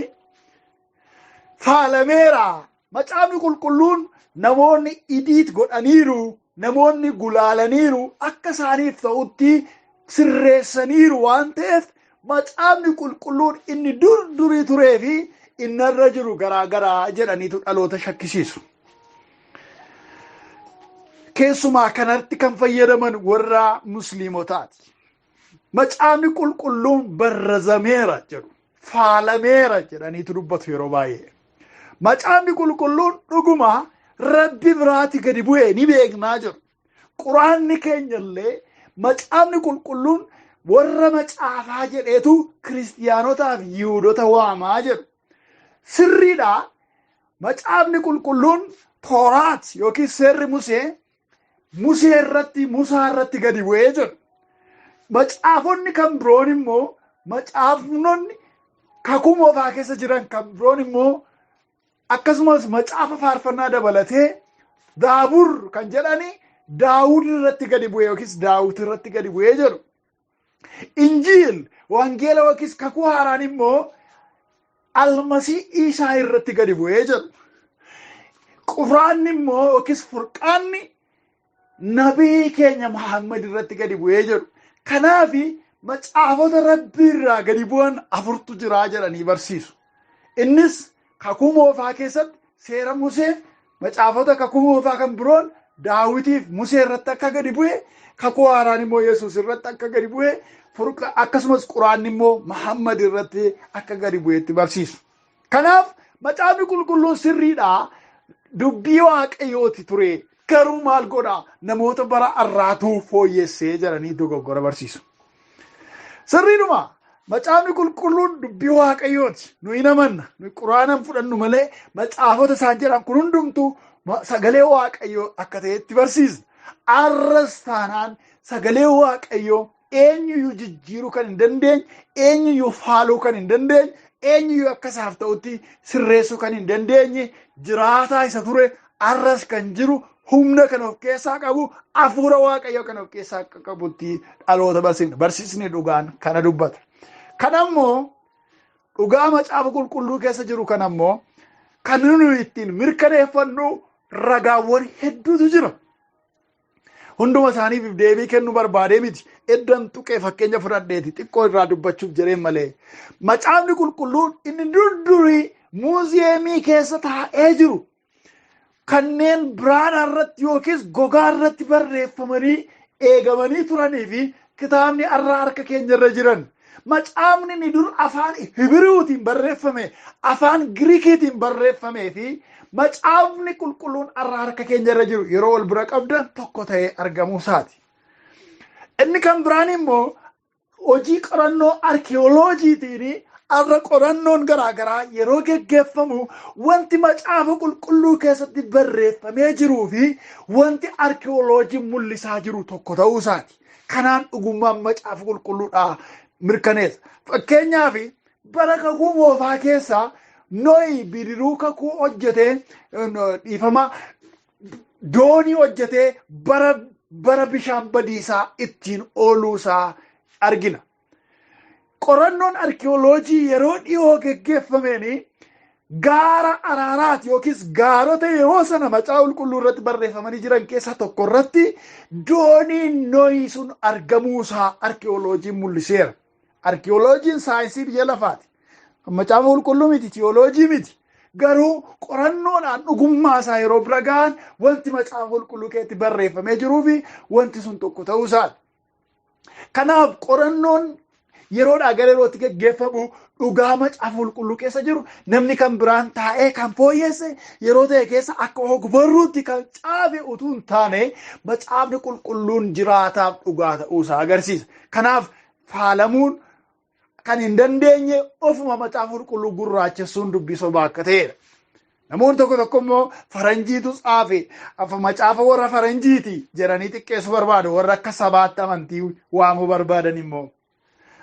Speaker 2: faalameera. Macaafni qulqulluun namoonni edit godhaniiru, namoonni gulaalaniiru, akka isaaniif ta'utti sirreessaniiru waan ta'eef macaafni qulqulluun inni dur durii turee fi inni irra jiru garaagaraa jedhaniitu dhaloota shakkisiisu. Keessumaa kanatti kan fayyadaman warra musliimotaati. Macaafni qulqulluun barrazameera jedhu, faalameera jedhaniitu dubbatu yeroo baay'ee. Macaafni qulqulluun dhuguma Rabbi biraati gadi bu'ee ni beeknaa jedhu. Quraanni keenya illee macaafni qulqulluun warra macaafaa jedheetu kiristiyaanotaaf yihuudota waamaa jedhu. Sirriidha. Macaafni qulqulluun Tooraat yookiin seerri Musee Musee irratti, Musaa irratti gadi bu'ee jedhu. Macaafonni kan biroon immoo, macaafonni kakuu moofaa keessa jiran kan biroon immoo, akkasumas macaafa faarfannaa dabalatee Zaabur kan jedhani Daawud irratti gadi bu'ee yookiis Daawit irratti gadi bu'ee jedhu. Injiil, wangeela yookiis kakuu haaraan immoo Almasii Iisaa irratti gadi bu'ee jedhu. Quraanni immoo yookiis furqaanni nabii keenya Muhammad irratti gadi bu'ee jedhu. Kanaaf macaafota Rabbii irraa gadi bu'an afurtu jira jedhanii barsiisu. Innis kakuu moofaa keessatti seera Musee, macaafota kakuu moofaa kan biroon Daawitiif Musee irratti akka gadi bu'e, kakuu haaraan immoo Yesuus irratti akka gadi bu'e, akkasumas Quraanni immoo Muhammad irratti akka gadi bu'etti barsiisu. Kanaaf macaafni qulqulluun sirriidha. Dubbii Waaqayyooti ture. Garuu maal godha? Namoota bara har'aatuu fooyyessee jedhanii dogoggora barsiisu. Sirriidhuma. Macaafni qulqulluun dubbii Waaqayyooti. Nuyi namanna. Nuyi Quraana fudhannu malee macaafota isaan jedhan kun hundumtuu sagalee Waaqayyoo akka ta'etti barsiisna. Arras taanaan sagalee Waaqayyoo eenyuyyuu jijjiiruu kan hin dandeenye, eenyuyyuu faaluu kan hin dandeenye, eenyuyyuu akka isaaf ta'utti sirreessuu kan hin dandeenye, jiraataa isa ture, arras kan jiru, humna kan of keessaa qabu, hafuura Waaqayyoo kan of keessaa qabutti dhaloota barsiifna. Barsiisni dhugaan kana dubbata. Kanammoo dhugaa macaafa qulqulluu keessa jiru kanammoo kan nuyi ittiin mirkaneeffannu ragaawwan hedduutu jira. Hunduma isaaniif deebii kennuu barbaadee miti. Eddan tuqee fakkeenya fudhadheeti xiqqoo irraa dubbachuuf jedheen malee. Macaafni qulqulluun inni durdurii muuziyeemii keessa taa'ee jiru kanneen biraanaa irratti yookiis gogaa irratti barreeffamanii eegamanii turanii fi kitaabni har'a harka keenya irra jiran. Macaafni inni dur afaan Hibiruutiin barreeffame, afaan Giriikiitiin barreeffamee fi macaafni qulqulluun har'a harka keenya irra jiru yeroo wal bira qabdan tokko ta'ee argamuu isaati. Inni kan biraan immoo hojii qorannoo arkeoloojiitiin har'a qorannoon garaagaraa yeroo geggeeffamu wanti macaafa qulqulluu keessatti barreeffamee jiruu fi wanti arkeoloojiin mul'isaa jiru tokko ta'uu isaati. Kanaan dhugummaan macaafa qulqulluudhaa mirkaneessa. Fakkeenyaaf bara kakuu moofaa keessaa Nohi bidiruu kakuu hojjetee, dhiifama, doonii hojjetee bara bishaan badiisaa ittiin ooluusaa argina. Qorannoon arkeoloojii yeroo dhiyoo geggeeffameen gaara Araaraat yookiis gaarota yeroo sana macaafa qulqulluu irratti barreeffamanii jiran keessaa tokko irratti dooniin Nohii sun argamuusaa arkeoloojiin mul'iseera. Arkeoloojiin saayinsii biyya lafaati. Macaafa qulqulluu miti, tiyooloojii miti. Garuu qorannoodhaan dhugummaa isaa yeroo bira gahan wanti macaafa qulqulluu keessatti barreeffamee jiruu fi wanti sun tokko ta'uu isaati. Kanaaf qorannoon yeroodhaa gara yerootti geggeeffamu dhugaa macaafa qulqulluu keessa jiru namni kan biraan taa'ee kan fooyyesse yeroo ta'e keessa akka ogbarruutti kan caafe utuu hin taane macaafni qulqulluun jiraataaf dhugaa ta'uu isaa agarsiisa. Kanaaf faalamuun kan hin dandeenye ofuma macaafa qulqulluu gurraachessuun dubbii sobaa akka ta'edha. Namoonni tokko tokko immoo faranjiitu tsaafe, macaafa warra faranjiiti jedhanii xiqqeessuu barbaadu. Warra akka sabaatti amantii waamuu barbaadan immoo.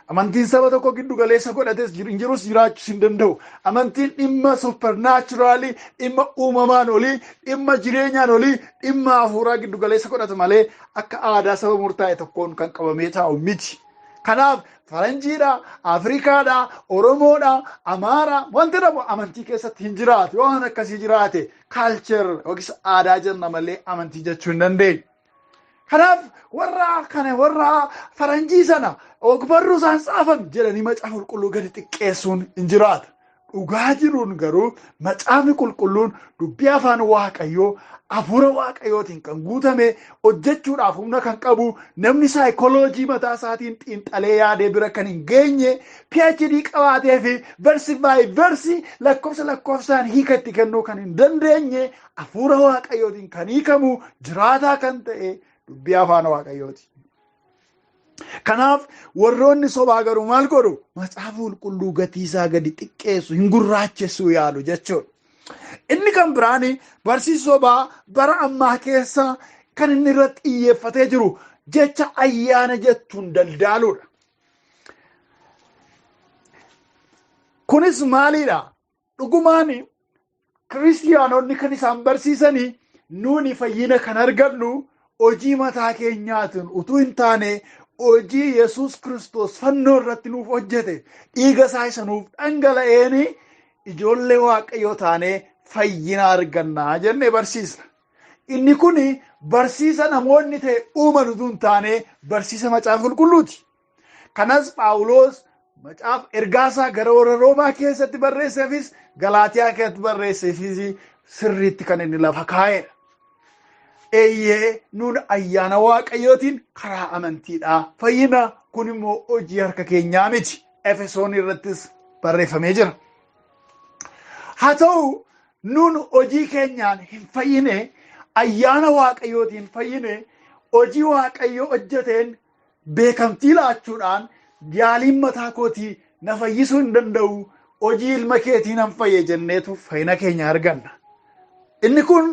Speaker 2: Amantiin saba tokko giddu galeessa godhates hin jirus jiraachuus hin danda'u. Amantiin dhimma suppernaachuraalii, dhimma uumamaan olii, dhimma jireenyaan olii, dhimma hafuuraa giddu galeessa godhata malee akka aadaa saba murtaa'e tokkoon kan qabamee taa'u miti. Kanaaf faranjiidha, Afrikaadha, Oromoodha, Amaara wanti dhabu amantii keessatti hin jiraatu. Yoo waan akkasii jiraate kaalcher yookiis aadaa jenna malee amantii jechuu hin dandeenyu. Kanaaf warra kana warra faranjii sana ogbarruu isaan tsaafan jedhanii macaafa qulqulluu gadi xiqqeessuun hin jiraatu. Dhugaa jiruun garuu macaafni qulqulluun dubbii afaan Waaqayyoo hafuura Waaqayyootiin kan guutame hojjechuudhaaf humna kan qabu namni saayikoloojii mataa isaatiin xiinxalee yaadee bira kan hin geenye PhD qabaatee fi versi baay versi lakkoofsa lakkoofsaan hiika itti kennuu kan hin dandeenye hafuura Waaqayyootiin kan hiikamu jiraataa kan ta'e dubbii afaan Waaqayyooti. Kanaaf warroonni sobaa garuu maal godhu? Macaafa qulqulluu gatii isaa gadi xiqqeessu, hin gurraachessuu yaalu jechuudha. Inni kan biraan barsiisa sobaa bara ammaa keessa kan inni irratti xiyyeeffatee jiru jecha ayyaana jettuun daldaaluudha. Kunis maalidha? Dhugumaan kiristiyaanonni kan isaan barsiisanii nuuni fayyina kan argannu hojii mataa keenyaatiin utuu hin taane hojii Yesuus Kiristoos fannoo irratti nuuf hojjete dhiiga isaa isa nuuf dhangala'een ijoollee Waaqayyoo taanee fayyina argannaa jennee barsiisna. Inni kun barsiisa namoonni ta'e uuman utuu hin taane barsiisa macaafa qulqulluuti. Kanas Phaawulos macaafa ergaasaa gara warra Roomaa keessatti barreesseefis Galaatiyaa keessatti barreesseefis sirriitti kan inni lafa kaa'edha. Eeyyee, nuun ayyaana Waaqayyootiin karaa amantiidhaa fayyina, kun immoo hojii harka keenyaa miti. Efesoon irrattis barreeffamee jira. Haa ta'u, nuun hojii keenyaan hin fayyine, ayyaana Waaqayyootiin fayyine. Hojii Waaqayyoo hojjeteen beekamtii laachuudhaan yaaliin mataa kootii na fayyisuu hin danda'u, hojii ilma keetii nan fayye jenneetu fayyina keenya arganna. Inni kun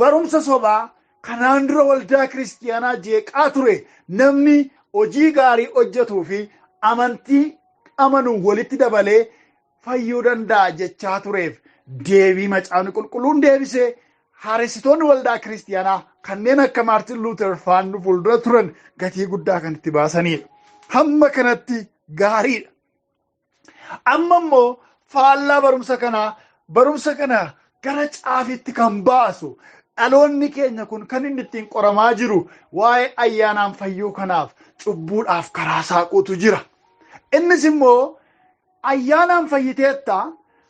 Speaker 2: barumsa sobaa kanaan dura waldaa kiristiyaanaa jeeqaa ture. Namni hojii gaarii hojjetuu fi amantii amanuun walitti dabalee fayyuu danda'a jechaa tureef deebii macaafni qulqulluun deebisee, haaressitoonni waldaa kiristiyaanaa kanneen akka Maartin Luuter faan fuuldura turan gatii guddaa kan itti baasanidha. Hamma kanatti gaariidha. Amma immoo faallaa barumsa kanaa, barumsa kana gara caafitti kan baasu, dhaloonni keenya kun kan inni ittiin qoramaa jiru waa'ee ayyaanaan fayyuu kanaaf cubbuudhaaf karaa saaquutu jira. Innis immoo ayyaanaan fayyiteetta,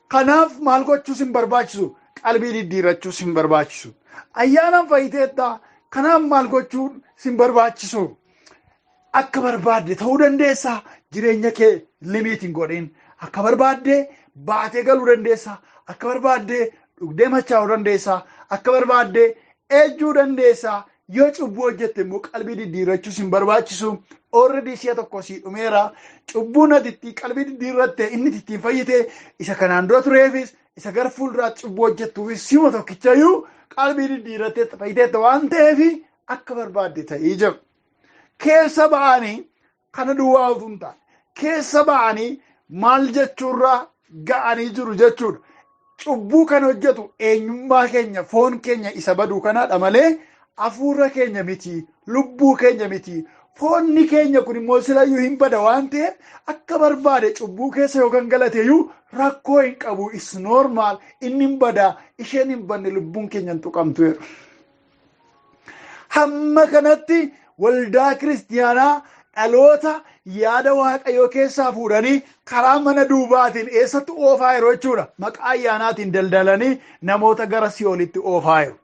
Speaker 2: kanaaf maal gochuus hin barbaachisu, qalbii diddiirrachuus hin barbaachisu. Ayyaanaan fayyiteetta, kanaaf maal gochuun hin barbaachisu. Akka barbaadde ta'uu dandeessa, jireenya kee limit hin godhin. Akka barbaadde baatee galuu dandeessa, akka barbaadde dhugdee machaa'uu dandeessa, akka barbaadde ejjuu dandeessa. Yoo cubbuu hojjette immoo qalbii diddiirrachuus hin barbaachisu. Already si'a tokko sii dhumeera. Cubbuun ati ittiin qalbii diddiirratte, inni ittiin fayyite, isa kanaan dura tureefis isa gara fuulduraatti cubbuu hojjettuufis sima tokkichayyuu qalbii diddiirrattee fayyiteetta waan ta'eef akka barbaadde ta'ii jedhu. Keessa ba'anii kana duwwaa utuu hin taane, keessa ba'anii maal jechuurraa ga'anii jiru jechuudha. Cubbuu kan hojjetu eenyummaa keenya, foon keenya isa baduu kanaadha malee hafuura keenya miti, lubbuu keenya miti. Foonni keenya kun immoo silayyuu hin bada waan ta'eef akka barbaade cubbuu keessa yookaan galateeyyuu rakkoo hin qabu. Is normal, inni hin bada, isheen hin badne lubbuun keenya hin tuqamtu jedhu. Hamma kanatti waldaa kiristiyaanaa dhaloota yaada Waaqayyoo keessaa fuudhanii karaa mana duubaatiin eessatti oofaa jiru jechuudha. Maqaa ayyaanaatiin daldalanii namoota gara si'oolitti oofaa jiru.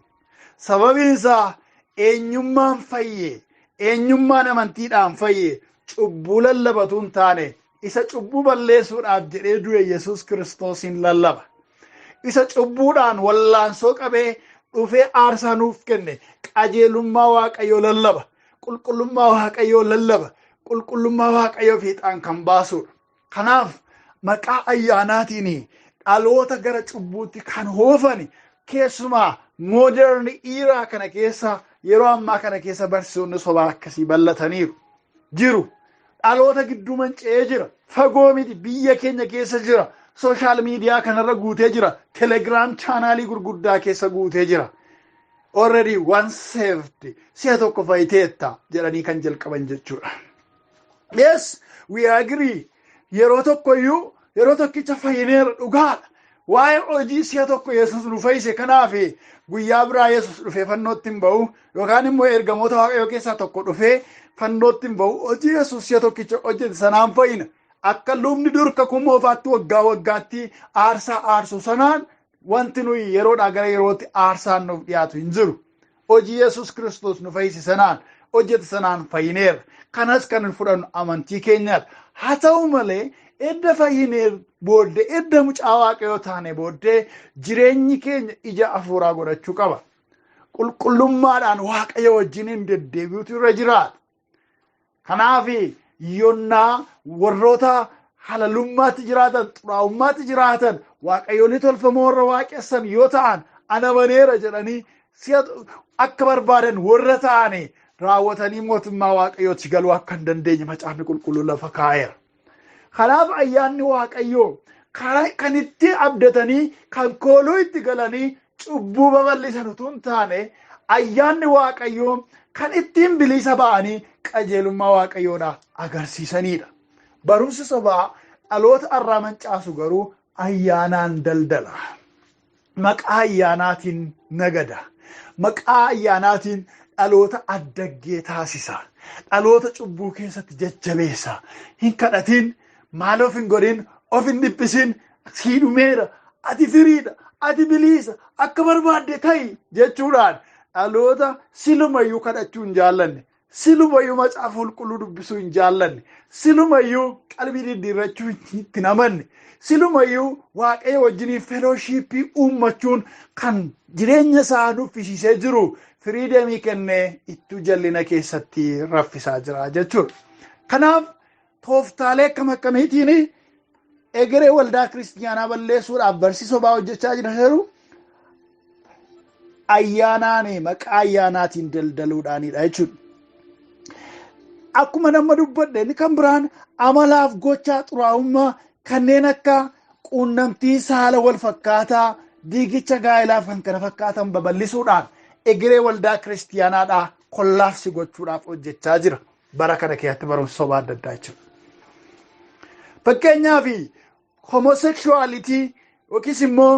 Speaker 2: Sababiin isaa eenyummaan fayyee, eenyummaan amantiidhaan fayyee cubbuu lallabatu hin taane, isa cubbuu balleessuudhaaf jedhee du'e Yesuus Kiristoosiin lallaba. Isa cubbuudhaan wallaansoo qabee dhufee aarsaa nuuf kenne, qajeelummaa Waaqayyoo lallaba. Qulqullummaa Waaqayyoo lallaba. Qulqullummaa Waaqayyoo fiixaan kan baasudha. Kanaaf maqaa ayyaanaatiin dhaloota gara cubbuutti kan hoofani, keessumaa modern era kana keessa, yeroo ammaa kana keessa barsiisonni sobaa akkasii bal'ataniiru. Jiru. Dhaloota gidduu manca'ee jira. Fagoo miti, biyya keenya keessa jira. Social media kanarra guutee jira. Telegram channelii gurguddaa keessa guutee jira. Already one saved, si'a tokko fayyiteetta jedhanii kan jalqaban jechuudha. Yes, we agree. Yeroo tokko iyyuu, yeroo tokkicha fayyineera, dhugaadha. Waa'ee hojii si'a tokko Yesuus nu fayyise kanaaf guyyaa biraa Yesuus dhufee fannootti hin ba'u, yookaan immoo ergamoota Waaqayyoo keessaa tokko dhufee fannootti hin ba'u. Hojii Yesuus si'a tokkicha hojjete sanaan fayyina. Akka lubni dur kakuu moofaatti waggaa waggaatti aarsaa aarsu sanaan wanti nuyi yeroodhaa gara yerootti aarsaan nuuf dhiyaatu hin jiru. Hojii Yesuus Kiristoos nu fayyise sanaan, hojjete sanaan fayyineerra. Kanas kan fudhannu amantii keenyaadha. Haa ta'u malee, edda fayyinee booddee, edda mucaa Waaqayyoo taane booddee, jireenyi keenya ija hafuuraa godhachuu qaba. Qulqullummaadhaan Waaqayyo wajjiniin deddeebi'utu irra jiraata. Kanaaf yonnaa warroota halalummaatti jiraatan, xuraa'ummaatti jiraatan, waaqayyoolii tolfamoo warra waaqessan yoo ta'an, ana maneera jedhanii Si'a akka barbaadan warra ta'anii raawwatanii mootummaa Waaqayyootti galuu akka hin dandeenye Macaafni Qulqulluu lafa kaa'eera. Kanaaf ayyaanni Waaqayyoo kan itti abdatanii, kan kooluu itti galanii cubbuu babal'isan utuu hin taane, ayyaanni Waaqayyoo kan ittiin bilisa ba'anii qajeelummaa Waaqayyoodha agarsiisanidha. Barumsi sobaa dhaloota har'aa mancaasu garuu ayyaanaan daldala. Maqaa ayyaanaatiin nagada. Maqaa ayyaanaatiin dhaloota addaggee taasisa. Dhaloota cubbuu keessatti jajjabeessa. Hin kadhatin, maal of hin godhin, of hin dhiphisin, sii dhumeera, ati firiidha, ati biliisa, akka barbaadde ta'i jechuudhaan dhaloota silumayyuu kadhachuu hin jaallanne, silumayyuu Macaafa Qulqulluu dubbisuu hin jaallanne, silumayyuu qalbii diddiirrachuu itti amanne, silumayyuu Waaqayyo wajjiniin fellowship uummachuun kan jireenya isaa nuffisiisee jiru freedom kennee ittuu jallina keessatti raffisaa jira jechuudha. Kanaaf tooftaalee akkam akkamiitiin egeree waldaa kiristiyaanaa balleessuudhaaf barsiisoo sobaa hojjechaa jira jiru? Ayyaanaan, maqaa ayyaanaatiin daldaluudhaanidha jechuudha. Akkuma nama dubbadhe, inni kan biraan amalaaf gochaa xuraa'ummaa kanneen akka quunnamtii saala wal fakkaataa, diigicha gaa'ilaaf kan kana fakkaatan babal'isuudhaan egeree waldaa kiristiyaanaadhaa collapse gochuudhaaf hojjechaa jira. Bara kana keessatti barumsa sobaa adda addaa jechuudha. Fakkeenyaaf, homosexuality yookiis immoo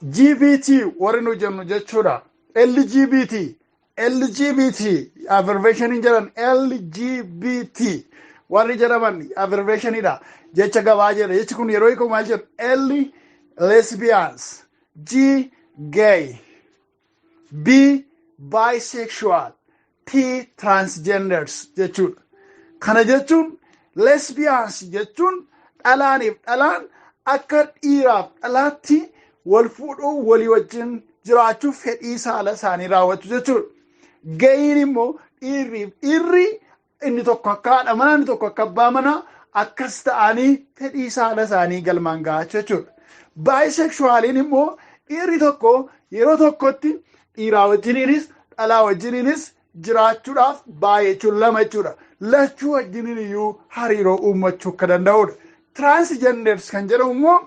Speaker 2: LGBT warri nu jennu jechuudha. LGBT abbreviation jedhan, LGBT warri jedhaman abbreviationidha. Jecha gabaa jedha. Jechi kun yeroo hiikamu maal jedhu? L, lesbians, G, gay, B, bisexual, T, transgenders jechuudha. Kana jechuun lesbians jechuun dhalaaniif dhalaan akka dhiiraaf dhalaatti wal fuudhuu, walii wajjin jiraachuuf fedhii saala isaanii raawwatu jechuudha. Gayiin immoo dhiirriif dhiirri, inni tokko akka haadha manaa, inni tokko akka abbaa manaa akkas ta'anii fedhii saala isaanii galmaan ga'achuu jechuudha. Bisexualiin immoo dhiirri tokko yeroo tokkotti dhiiraa wajjiniinis dhalaa wajjiniinis jiraachuudhaaf, baay'ee lama jechuudha. Lachuu wajjiniin iyyuu hariiroo uummachuu akka danda'udha. Transgenders kan jedhamu immoo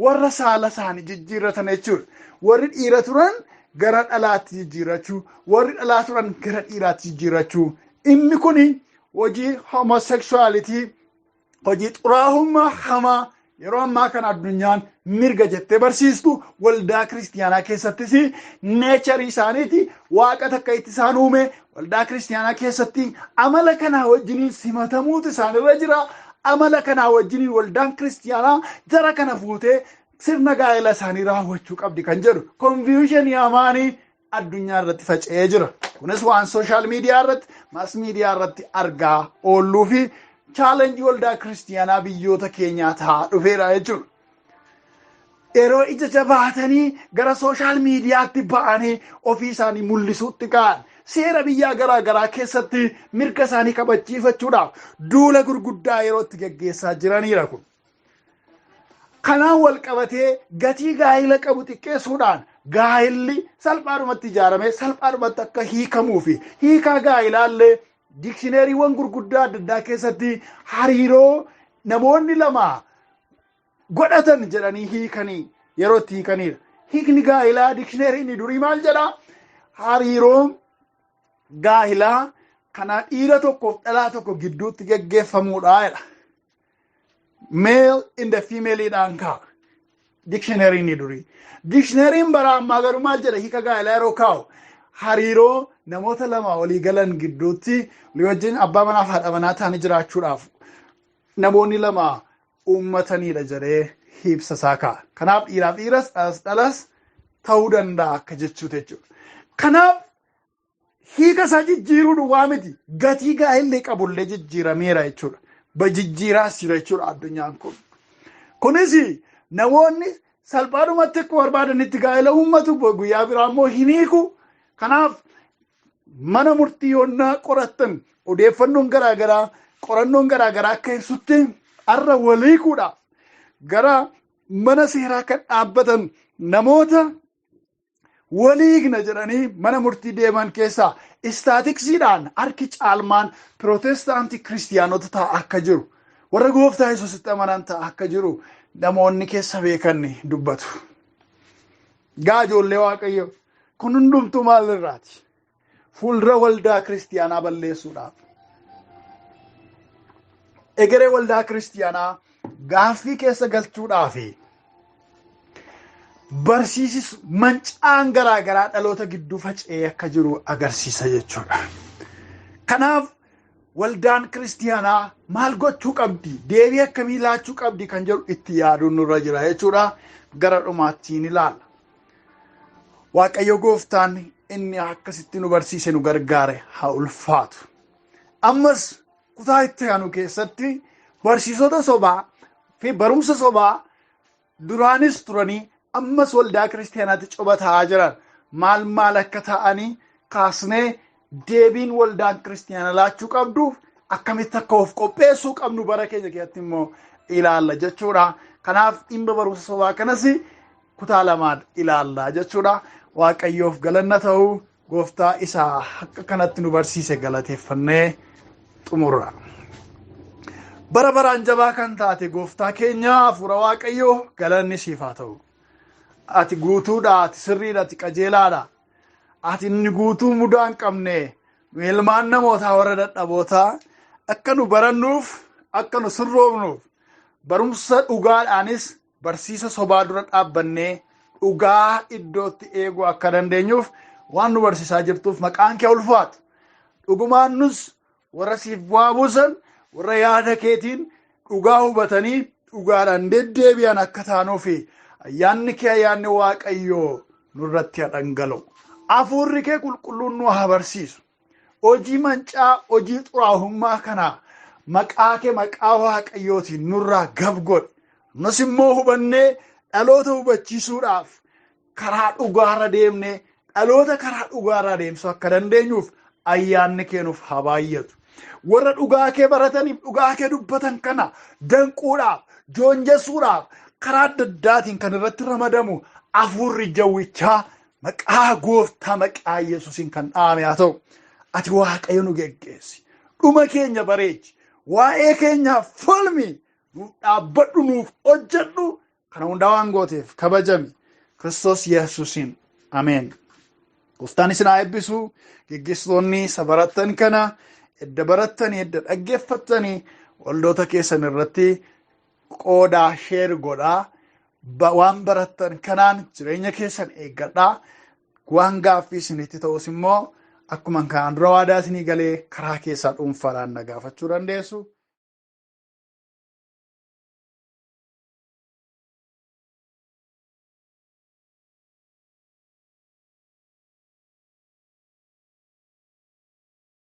Speaker 2: warra saala isaanii jijjiirratan jechuudha. Warri dhiira turan gara dhalaatti jijjiirrachuu, warri dhalaa turan gara dhiiraatti jijjiirrachuu. Inni kuni hojii homosexuality, hojii xuraa'ummaa hamaa yeroo ammaa kana addunyaan mirga jettee barsiistu, waldaa kiristiyaanaa keessattis nature isaaniiti, Waaqa takka itti isaan uume, waldaa kiristiyaanaa keessatti amala kanaa wajjiniin simatamuutu isaanirra jira. Amala kanaa wajjiniin waldaan kiristiyaanaa jara kana fuutee sirna gaa'ela isaanii raawwachuu qabdi kan jedhu confusion hamaanii addunyaa irratti faca'ee jira. Kunis waan social media irratti, mass media irratti argaa oolluu fi challenge waldaa kiristiyaanaa biyyoota keenyaa ta'aa dhufeera jechuudha. Yeroo ija jabaatanii gara social mediatti ba'anii ofii isaanii mul'isuutti ka'an, seera biyyaa garaa garaa keessatti mirga isaanii kabachiifachuudhaaf duula gurguddaa yeroo itti geggeessaa jiraniidha kun. Kanaan wal qabatee gatii gaa'ila qabu xiqqeessuudhaan gaa'illi salphaadhumatti ijaaramee salphaadhumatti akka hiikamuu fi hiikaa gaa'ilaallee dictionarywwan gurguddaa adda addaa keessatti hariiroo namoonni lama godhatan jedhanii hiikanii yeroo itti hiikanidha. Hiikni gaa'ilaa dictionary inni durii maal jedhaa? Hariiroo gaa'ilaa kana dhiira tokkoof dhalaa tokko gidduutti geggeeffamuudha jedha. Male and the femaleidhaan kaa'a. Dictionary inni durii. Dictionaryn bara ammaa garuu maal jedha hiika gaa'ilaa yeroo kaa'u? Hariiroo namoota lama walii galan gidduutti, walii wajjin abbaa manaa fi haadha manaa ta'anii jiraachuudhaaf namoonni lama uummatanidha jedhee ibsa isaa kaa'a. Kanaaf dhiiraaf dhiiras, dhalas dhalas ta'uu danda'a akka jechuuti jechuudha. Kanaaf hiika isaa jijjiiruu duwwaa miti, gatii gaa'illee qabullee jijjiirameera jechuudha. Jijjiiraas jira jechuudha addunyaan kun. Kunis namoonni salphaadhumatti akka barbaadanitti gaa'ela uummatu, guyyaa biraa immoo hin hiiku. Kanaaf mana murtii yoonnaa qorattan, odeeffannoon garaagaraa, qorannoon garaagaraa akka ibsutti, har'a wal hiikuudhaaf gara mana seeraa kan dhaabbatan Namoota waliigna jedhanii mana murtii deeman keessaa istaatiksiidhaan harki caalmaan pirootestaantii kiristiyaanota ta'a akka jiru, warra gooftaa Yesuusitti amanan ta'a akka jiru namoonni keessa beekan dubbatu. Gaa ijoollee Waaqayyo, kun hundumtuu maalirraati? Fuuldura waldaa kiristiyaanaa balleessuudhaaf. Egeree waldaa kiristiyaanaa gaaffii keessa galchuudhaafi barsiisis mancaan garaa garaa dhaloota gidduu faca'ee akka jiru agarsiisa jechuudha. Kanaaf waldaan kiristiyaanaa maal gochuu qabdi? Deebii akkamii laachuu qabdi kan jedhu itti yaaduun nurra jira jechuudha. Gara dhumaattiin ilaalla. Waaqayyo gooftaan inni akkasitti nu barsiise nu gargaare haa ulfaatu. Ammas kutaa itti aanu keessatti barsiisota sobaa fi barumsa sobaa duraanis turanii ammas waldaa kiristiyaanaatti coba ta'aa jiran maal maal akka ta'anii kaasnee deebiin waldaan kiristiyaana laachuu qabduuf akkamitti akka of qopheessuu qabnu bara keenya keessatti immoo ilaalla jechuudha. Kanaaf dhimma barumsa sobaa kanas kutaa lamaan ilaalla jechuudha. Waaqayyoof galanna ta'uu, gooftaa isaa akka kanatti nu barsiise galateeffannee xumurra. Bara baraan jabaa kan taate gooftaa keenya, hafuura Waaqayyoo, galanni siif haa ta'u. Ati guutuudha, ati sirriidha, ati qajeelaadha. Ati inni guutuu mudaa hin qabne, nu ilmaan namootaa warra dadhabootaa akka nu barannuuf, akka nu sirroofnuuf, barumsa dhugaadhaanis barsiisa sobaa dura dhaabbannee dhugaa iddootti eeguu akka dandeenyuuf waan nu barsiisaa jirtuuf maqaan kee ulfaatu. Dhugumaan nus warra siif bu'aa buusan, warra yaada keetiin dhugaa hubatanii dhugaadhaan deddeebi'an akka taanuuf ayyaanni kee, ayyaanni Waaqayyoo nurratti haa dhangala'u. Hafuurri kee qulqulluun nu haa barsiisu. Hojii mancaa, hojii xuraa'ummaa kana maqaa kee, maqaa Waaqayyootiin nurraa gab godhi. Nus immoo hubannee dhaloota hubachiisuudhaaf karaa dhugaarra deemnee dhaloota karaa dhugaarra deemsuu akka dandeenyuuf ayyaanni kee nuuf haa baay'atu. Warra dhugaa kee barataniif dhugaa kee dubbatan kana danquudhaaf, joonjessuudhaaf karaa adda addaatiin kan irratti ramadamu hafuurri jawwichaa maqaa gooftaa, maqaa Yesuusiin kan dhaame haa ta'u. Ati Waaqayyo nu geggeessi. Dhuma keenya bareechi. Waa'ee keenyaaf falmi. Nuuf dhaabbadhu, nuuf hojjedhu. Kana hundaa waan gooteef kabajami. Kiristoos Yesuusiin. Ameen. Gooftaan isin haa eebbisu. Geggeessitoonni isa barattan kana edda barattanii, edda dhaggeeffattanii, waldoota keessan irratti qoodaa, share godhaa. Waan barattan kanaan jireenya keessan eeggadhaa. Waan gaaffii isinitti ta'us immoo akkuma kanaan dura waadaa isinii galee karaa keessaa dhuunfaadhaan na gaafachuu dandeessu.